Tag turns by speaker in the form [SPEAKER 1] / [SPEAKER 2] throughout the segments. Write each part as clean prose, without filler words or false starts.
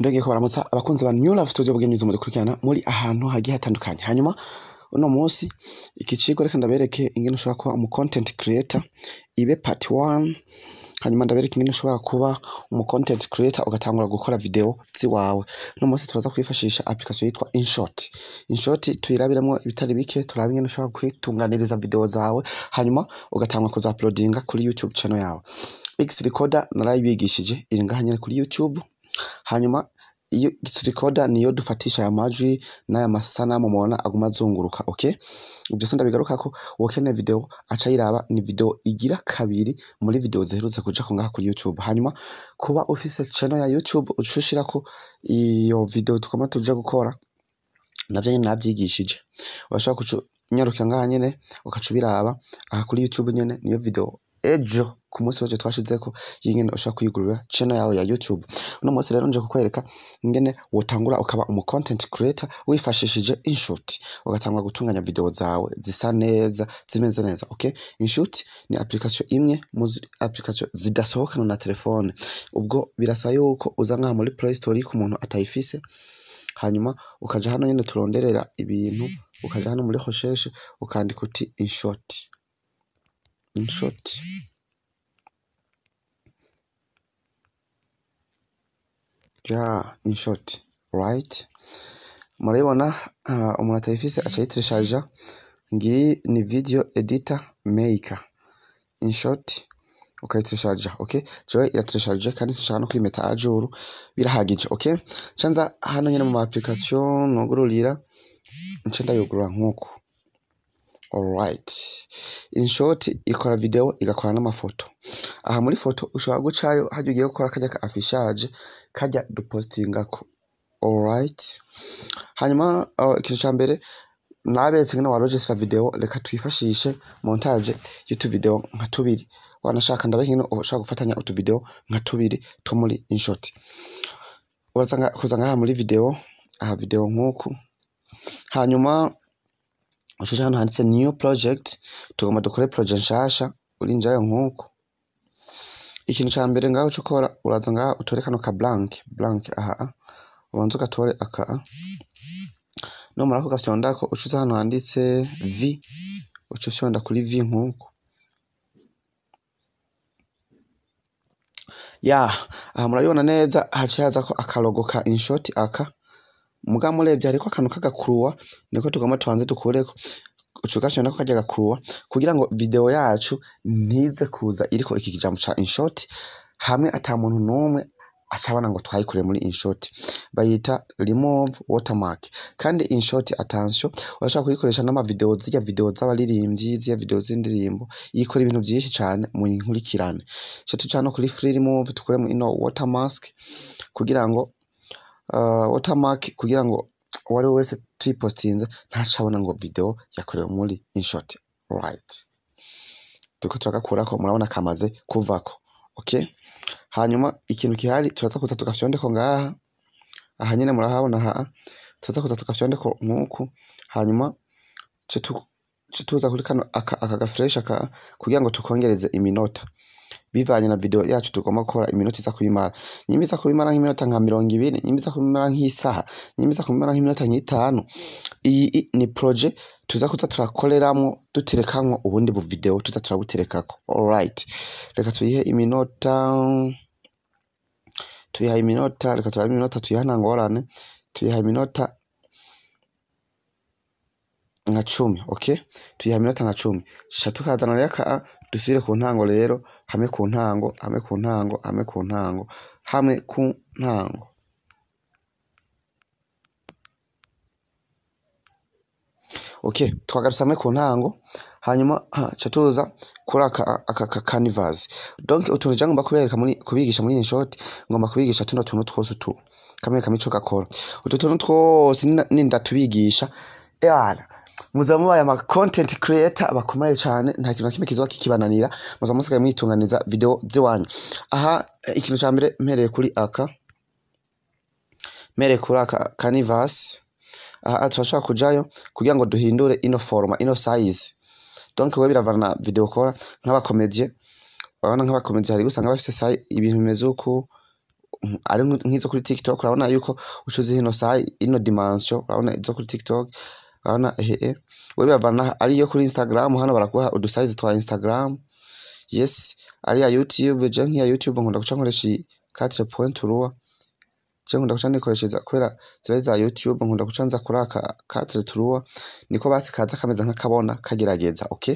[SPEAKER 1] Ndongeye kubaramutsa abakunzi ba New Love Studio Bugenyuzi mudukurikirana muri ahantu hagiye hatandukanye. Hanyuma uno munsi iki cigwa reka ndabereke ingene ushobora kuba umu content creator, ibe part 1. Hanyuma ndabereke ingene ushobora kuba umu content creator ugatangura gukora video ziwawe. Uno munsi turaza kwifashisha application yitwa InShot. InShot tuyirabiremwo ibitari bike, turabe ingene ushobora kwitunganiriza video zawe hanyuma ugatangura kuza uploadinga kuri YouTube channel yawe. X Recorder narayibigishije, iri ngaha nyene kuri YouTube. Hanyuma iyo X Recorder niyo dufatisha aya majwi n'aya masanamu mubona aguma azunguruka, okay? Ivyo se ndabigarukako, uwokeneye video aca ayiraba, ni video igira kabiri muri video ziherutse kujako ngaha kuri YouTube. Hanyuma kuba ufise channel ya YouTube uca ushirako iyo video tugomba tuja gukora, navyo nyene navyigishije. Urashobora kuca unyarukira ngaha nyene ukaca ubiraba aha kuri YouTube nyene, niyo video ejo ku munsi w'ejo twashizeko y'ingene ushobora kwiyugurura channel yawe ya YouTube. Uno munsi rero nje kukwereka ingene wotangura ukaba umu content creator wifashishije InShot, ugatangura gutunganya video zawe zisa neza zimeze neza, okay? InShot ni application imwe mu application zidasohokana na telefone. Ubwo birasaba yuko uza ngaha muri Play Store ku muntu atayifise, hanyuma ukaja hano nyene turonderera ibintu, ukaja hano muri recherche ukandika uti InShot. InShot. Ya, InShot, right? Murabibona, umuntu atayifise aca ayitereshaja. Ngiyi ni video editor maker. InShot ukayitereshaja, okay? Jewe iratereshaje kandi sinshaka no kwimeta ajuru, birahagije, okay? Canza hano nyene mu application nugururira, nce ndayugurura nkuko. Alright. InShot ikora video igakora n'amafoto. Aha muri foto ushobora gucayo harya ugiye gukora karya ka affichage karya dupostingako. Alright. Hanyuma ikintu ca mbere naberetse ingene wa register video, reka twifashishe montage y'utu video nka tubiri. Wanashaka ndabereka ingene ushobora gufatanya utu video nka tubiri two muri InShot. Uraza kuza ngaha muri video, aha video nkuku. Hanyuma ushushe hano handitse new project, tugomba dukore project nshasha, urinjayo nkuko. Ikintu ca mbere ngaho uca ukora, uraza ngaha utore kano ka blank, blank aha, ubanze ugatore aka. Numara kugafyondako uca uza hano handitse V, uca ufyonda kuri V nkuko. Ya, aha murabibona neza haciye hazako akalogo ka InShot aka. Muga murebye hariko akantu k'agakuruwa, niko tugomba tubanze dukureko. Uca ugafyondako karya gakuruwa kugira ngo video yacu ntize kuza iriko iki kijambo ca InShot, hamwe ata muntu n'umwe acabona ngo twayikoreye muri InShot. Bayita remove watermark. Kandi InShot, attention, urashobora kuyikoresha n'ama video, zirya video z'abaririmbyi, zirya video z'indirimbo, ikora ibintu vyinshi cane mu nkurikirane. Ico tuca no kuri free remove tukuremo ino watermark kugira ngo watermark kugira ngo uwari we wese tuyipostinze ntacabona ngo video yakorewe muri InShot. Right. Turiko turagakurako, murabona kamaze kuvako. Okay? Hanyuma ikintu gihari turaza kuza tugafyondeko ngaha. Aha nyene murahabona aha. Turaza kuza tugafyondeko nkuku. Hanyuma ce tuza kuri kano aka gafresh aka kugira ngo tukongereze iminota. Bivanye na video yacu tugomba gukora iminota iza kubimara. Nyimba iza kubimara nk'iminota nka 20, nyimba iza kubimara nk'isaha, nyimba iza kubimara nk'iminota nk'itanu. Iyi ni projet tuza kuza turakoreramwo duterekamwo ubundi bu video tuza turabuterekako. Alright. Reka tuyihe iminota, tuyiha iminota, reka tuyiha iminota, tuyiha nta ngorane, tuyiha iminota nka 10, okay? Tuyiha iminota nka 10. Sha tukazana rero aka dusubire ku ntango rero, hamwe ku ntango, hamwe ku ntango, hamwe ku ntango, hamwe ku ntango. Okay, twagarutse hamwe ku ntango, hanyuma ca tuza kuri aka canvas. Donc utuntu je ngomba kubereka muri kubigisha muri InShot, ngomba kubigisha tuno tuntu twose utu. Kamwe kamwe ico gakora. Utu tuntu twose ninda tubigisha. Yara, muza mubaye ama content creator bakomeye cane, nta kintu na kimwe kizoba kikibananira, muza musigaye mwitunganiza video ziwanyu. Aha ikintu ca mbere mpereye kuri aka, mpereye kuri aka canvas. Aha turashobora kujayo kugira ngo duhindure ino forma, ino size. Donc wewe biravana na video ukora, nk'abakomedie, urabona nk'abakomedie hari gusanga bafise size ibintu bimeze uku, Ari nk'izo kuri TikTok, urabona yuko ucuze hino size, ino dimension, urabona izo kuri TikTok, urabona ehe we bavana. Ari iyo kuri Instagram, hano baraguha udu size twa Instagram. Yes, ari ya YouTube. Je nk'iya YouTube nkunda guca nkoresha iyi 4.3. Je nkunda guca nikoreshereza kubera ziba ari za YouTube, nkunda guca nza kuri aka 4.3, niko basi kaza kameze nk'akabona kagerageza. Okay,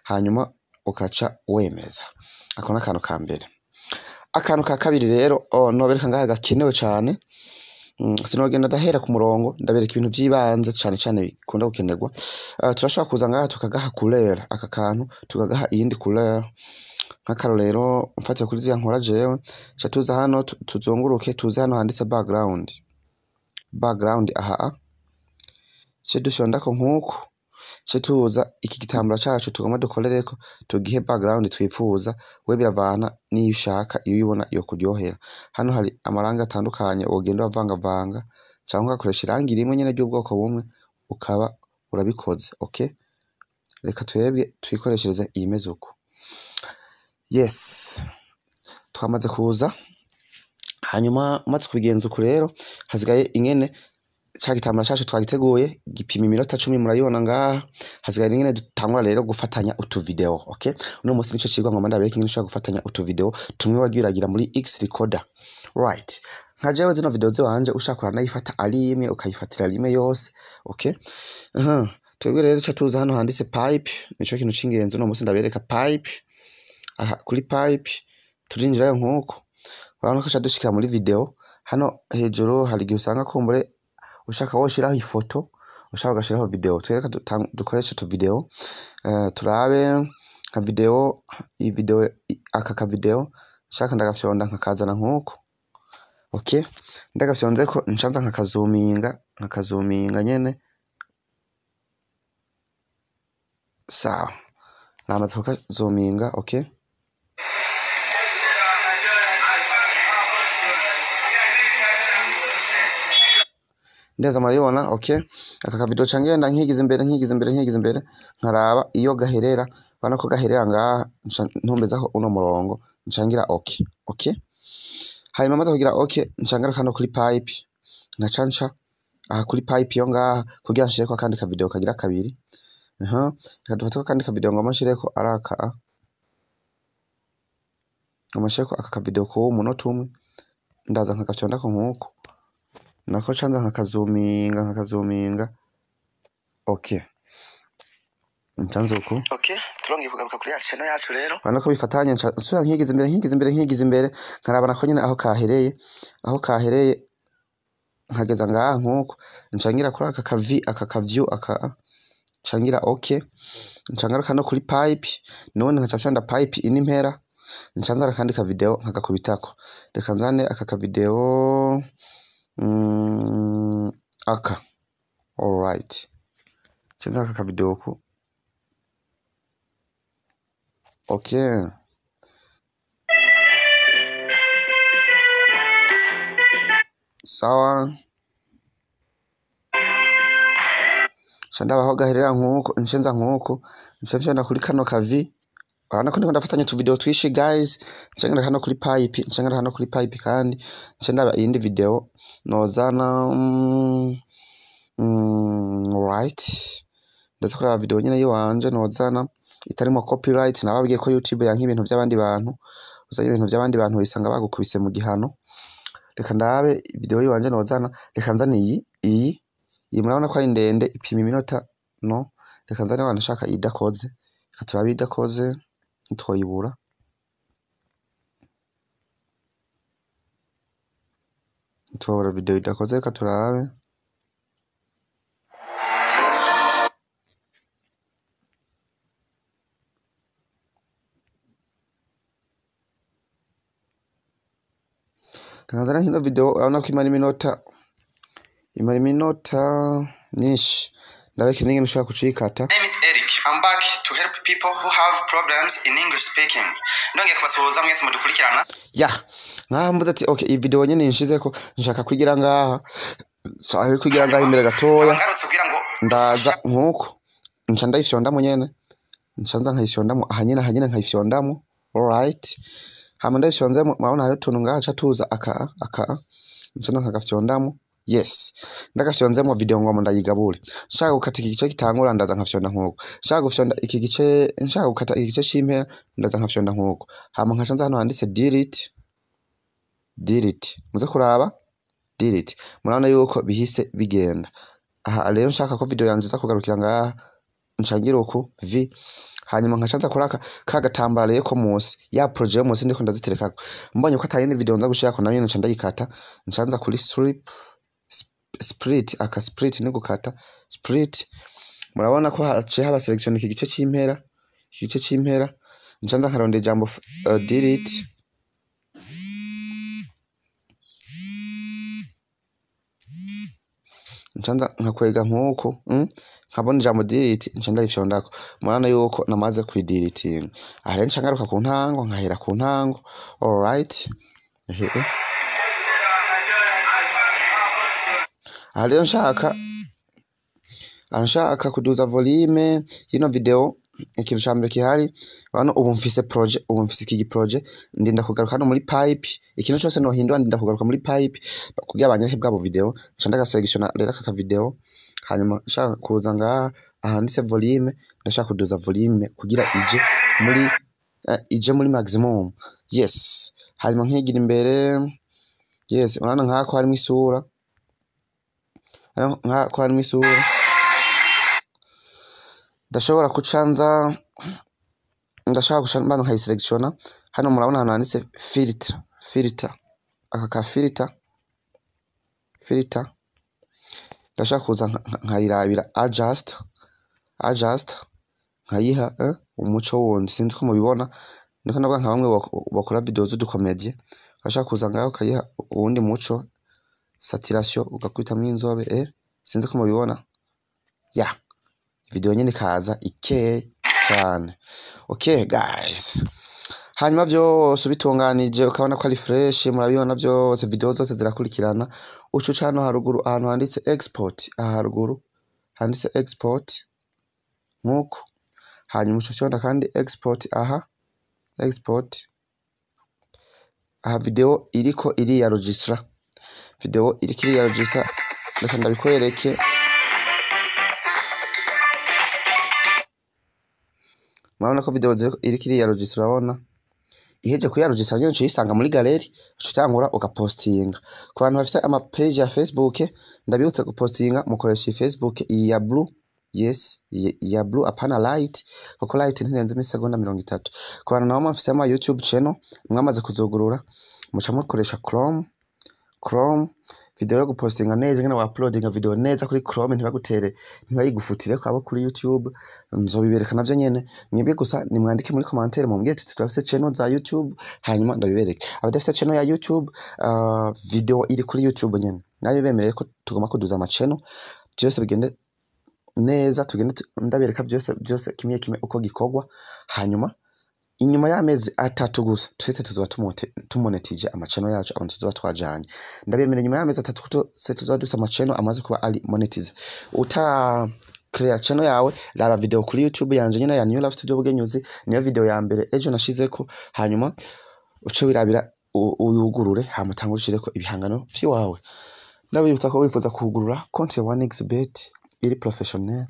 [SPEAKER 1] hanyuma ukaca wemeza. Ako n'akantu ka mbere. Akantu ka kabiri rero, oh, nobereka ngaha gakenewe cane. Sinogenda ndahera ku murongo, ndabereka ibintu vy'ibanze cane cane bikunda gukenerwa. Turashobora kuza ngaha tukagaha couleur, aka kantu tukagaha iyindi couleur. Nk'akarorero, mfatiye kuri ziriya nkora jewe, ca tuza hano, tuzunguruke, tuze hano handitse background, background aha, ce dufyondako nk'uku, ce tuza iki gitambara cacu tugomba dukorereko, tugihe background twifuza. We biravana n'iyo ushaka, iyo uyibona iyo kuryohera. Hano hari amarangi atandukanye wogenda uravangavanga, canke ugakoresha irangi rimwe nyene ry'ubwoko bumwe, ukaba urabikoze. Okay, reka twebwe twikoreshereze iyimeze uko. Yes, twamaze kuza. Hanyuma umaze kubigenza uku rero, hasigaye ingene ca gitambara cacu twagiteguye gipima iminota 10, murayibona ngaha. Hasigaye ingene dutangura rero gufatanya utu video. Okay, uno munsi nico cigwa ngomba ndabereka, ingene ushobora gufatanya utu video tumwe wagiye uragira muri X recorder. Right, nka jewe zino video ziwanje ushaka uranayifata ari imwe, ukayifatira rimwe yose. Okay, twebwe rero ca tuza hano handitse pipe, nico kintu c'ingenzi uno munsi ndabereka, pipe. Aha kuri pipe turinjirayo nkuko urabona ko ca dushikira muri video. Hano hejuru hari igihe usanga kumbure ushaka woshiraho ifoto, ushaka ugashiraho video. Twereka dukoreshe tu video, turabe nka video iyi, video aka ka video nshaka ndagafyonda nkakazana nkuko. Okay, ndagafyonzeko ncanza nkakazuminga nyene. Sawa, namaze kukazuminga. Okay, ndeza murabibona. Okay, aka kavideo ca ngenda nkigiza imbere, nkigiza imbere, nkigiza imbere, nkaraba iyo gaherera. Urabona ko gaherera ngaha, nca ntumbezaho uno murongo, nca ngira okay. Okay, hanyuma maze kugira okay, nca ngaruka hano kuri pipe, nkaca nca aha kuri pipe yo ngaha kugira nshireko akandi kavideo kagira kabiri. Reka dufate ko akandi kavideo ngomba nshireko ari aka, ngomba nshireko aka kavideo k'uwo munota umwe. Ndaza nkagafyondako nkuko, nako canza nkakazuminga. Okay, ncanze uku.
[SPEAKER 2] Okay, turongeye kugaruka kuri ya channel yacu rero.
[SPEAKER 1] Urabona ko bifatanye. Nca nsubira nkigiza imbere, nkigiza imbere, nkigiza imbere, nkaraba nako nyene aho kahereye, nkageza ngaha nkuko, nca ngira kuri aka kavi, aka kavyu aka, nca ngira okay, nca ngaruka no kuri pipe none, nkaca mfyonda pipe ino impera, nca nzana akandi ka video nkagakubitako. Reka nzane aka ka video, aka. Alright, nca nzana aka ka video ku. Okay, sawa, nca ndaba aho gaherera nkuko, nce nza nkuko, nce mfyonda kuri kano kavi. Urabona ko ndiko ndafatanya utu video twishi guys. Nce ngenda hano kuri pipe, nce ngenda hano kuri pipe, kandi nce ndaba iyindi video nozana. Right, ndaza kuraba video nyene yiwanje nozana itarimo copyright. Nababwiye ko YouTube yanka ibintu vy'abandi bantu. Uzanye ibintu vy'abandi bantu wisanga bagukubise mu gihano. Reka ndabe video yiwanje nozana. Reka nzane iyi, murabona ko ari ndende, ipima iminota. No, reka nzane wana shaka idakoze. Reka turabe idakoze ntitwoyibura, ntitwobura video idakoze. Reka turabe. Reka nzane hino video, urabona ko imara iminota myinshi. Ndabereka n'ingene ushobora kucikata.
[SPEAKER 2] My name is Eric. I'm back to help people who have problems in English speaking. Ndongeye kubasuhuza mwese mudukurikirana.
[SPEAKER 1] Ya nkaha mvuze ati okay, iyi video nyene nshizeko nshaka kwigira ngaha, nshaka kwigira ngaha imbere gatoya.
[SPEAKER 2] Ngarutse kugira ngo
[SPEAKER 1] Ndaza nkuko, nca ndayifyondamo nyene, nca nza nkayifyondamo aha nyene, aha nyene nkayifyondamo. Alright, Hama ndabifyonzemo, murabona hari utuntu ngaha ca tuza aka aka, nca nkagafyondamo. Yes, ndagafyonzemo, video ngoma ndayigabure. Nshaka gukata iki gice gitangura, ndaza nkafyonda nkuko. Nshaka gufyonda iki gice, nshaka gukata iki gice c'impera, ndaza nkafyonda nkuko. Hama nkaca nza hano handitse delete, delete. Muze kuraba delete, murabona yuko bihise bigenda. Aha rero nshaka ko video yanje iza kugarukira ngaha, nca ngira uku v, hanyuma nkaca nza kuri aka ka gatambara rero ko munsi ya projet yo munsi ndiko ndaziterekako. Mbonye ko atayindi video nza gushirako, nayo nyene nca ndayikata. Nca nza kuri strip, split. Aka split ni gukata. Split, murabona ko haciye haba selection iki gice c'impera, iki gice c'impera. Nca nza nkarondera ijambo delete. Nca nza nkakwega nkuko, nkabona ijambo delete, nca ndayifyondako. Murabona yuko namaze kuyideletinga. Aha rero nca ngaruka ku ntango, nkahera ku ntango. Alright, ehe. Aha rero nshaka kuduza volume y'ino video, ikintu ca mbere gihari hano, ubu mfise projet, ubu mfise iki projet, ndinda kugaruka hano muri pipe. Ikintu cose nohindura, ndinda kugaruka muri pipe kugira banyereke bwabo video. Nca ndagaselectiona rero aka video, hanyuma nshaka kuza ngaha ahanditse volume, ndashaka kuduza volume kugira ije muri maximum. Yes, hanyuma nkigira imbere. Yes, urabona nkako harimo isura, nkako harimo isura. Ndashobora kucanza, ndashaka guca mbanza nkayiselectiona. Hano murabona ahantu handitse filter, filter, aka ka filter, filter. Ndashaka kuza nkayirabira adjust, adjust, nkayiha umuco wundi. Sinzi ko mubibona, niko ndavuga nka bamwe bakora video z'udukomedie. Urashaka kuza ngaho ukayiha uwundi muco, saturation, ugakubitamwo inzobe. Sinzi ko mubibona ya video nyene ikaza ikeye cane. Okay guys, hanyuma vyose ubitunganije ukabona ko ari fresh, murabibona vyose, video zose zirakurikirana. Uca uca hano haruguru ahantu handitse export, aha haruguru handitse export nkuko. Hanyuma uca ufyonda kandi export aha, export aha. Video iriko iriya registra, video iriko iriya registra. Reka ndabikwereke. Murabona ko video iriko iriya registra. Urabona iheje kuya registra nyene, uca uyisanga muri galerie, uca utangura ugapostinga. Ku bantu bafise ama page ya Facebook, ndabibutsa gupostinga mukoresha iyi Facebook, iyi ya blue. Yes, iyi ya blue, apana light, kuko light ntirenze imisegonda 30. Ku bantu nabo mufise ama YouTube channel mwamaze kuzugurura, muca mukoresha Chrome. Chrome, video yo gupostinga neza, ingene wa uploadinga video neza kuri Chrome ntibagutere, ntibayigufutire abo kuri YouTube, nzobibereka navyo nyene. Mwebwe gusa nimwandike muri commentaire, mumbwire tuti turafise channel za YouTube, hanyuma ndabibereke. Abadafise channel ya YouTube, video iri kuri YouTube nyene. Nabibemereye ko tugomba kuduza ama channel, vyose bigende neza, tugende ndabereka vyose vyose, kimwe kimwe, uko gikorwa. Hanyuma inyuma y'amezi 3 gusa twese tuzoba tumonetije ama channel yacu. Abantu tuzoba twajanye, ndabemerera, inyuma y'amezi 3 twese tuzoba dufise ama channel amaze kuba ari monetize. Utara create channel yawe, raba video kuri YouTube yanje nyene ya New Life Studio Bugenyuzi, niyo video ya mbere ejo nashizeko. Hanyuma uce wirabira, uyugurure, hama utangure ushireko ibihangano vy'iwawe. Ndabibutsa ko wifuza kugurura konti ya 1xBet iri professionnel,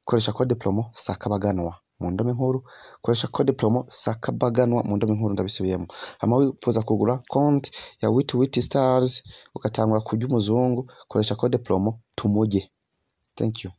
[SPEAKER 1] koresha code promo sakabaganwa mu ndome nkuru. Koresha code promo sakabaganwa mu ndome nkuru, ndabisubiyemo. Hama wifuza kugura konti ya Wit Wit Stars ugatangura kurya umuzungu, koresha code promo tumuje. Thank you.